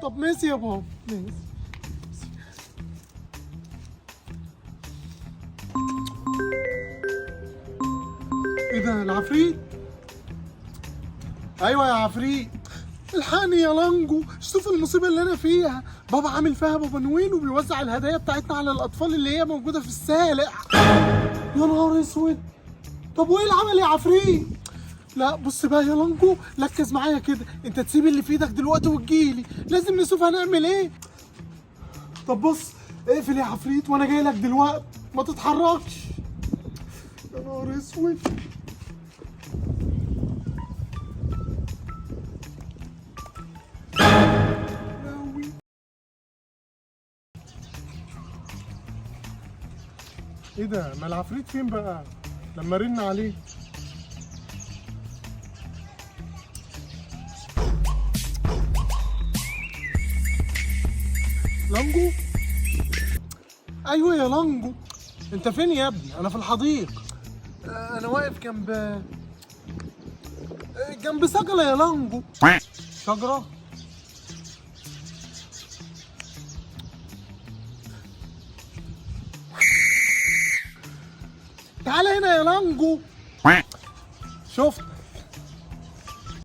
طب ماشي يا بابا ماشي. ايه ده العفريت؟ ايوه يا عفريت، الحقني يا لانجو، شوف المصيبة اللي انا فيها. بابا عامل فيها بابا نويل وبيوزع الهدايا بتاعتنا على الاطفال اللي هي موجودة في السالع. يا نهار اسود، طب وايه العمل يا عفريت؟ لا بص بقى يا لانجو، ركز معايا كده، انت تسيب اللي في ايدك دلوقتي وتجيلي، لازم نشوف هنعمل ايه. طب بص اقفل يا عفريت وانا جاي لك دلوقتي، ما تتحركش. يا نهار اسود. لهوي. ايه ده؟ ما العفريت فين بقى؟ لما رن عليه. لانجو؟ ايوه يا لانجو، انت فين يا ابني؟ انا في الحديقة. انا واقف جنب جنب شجرة يا لانجو. شجرة؟ تعالى هنا يا لانجو. شفت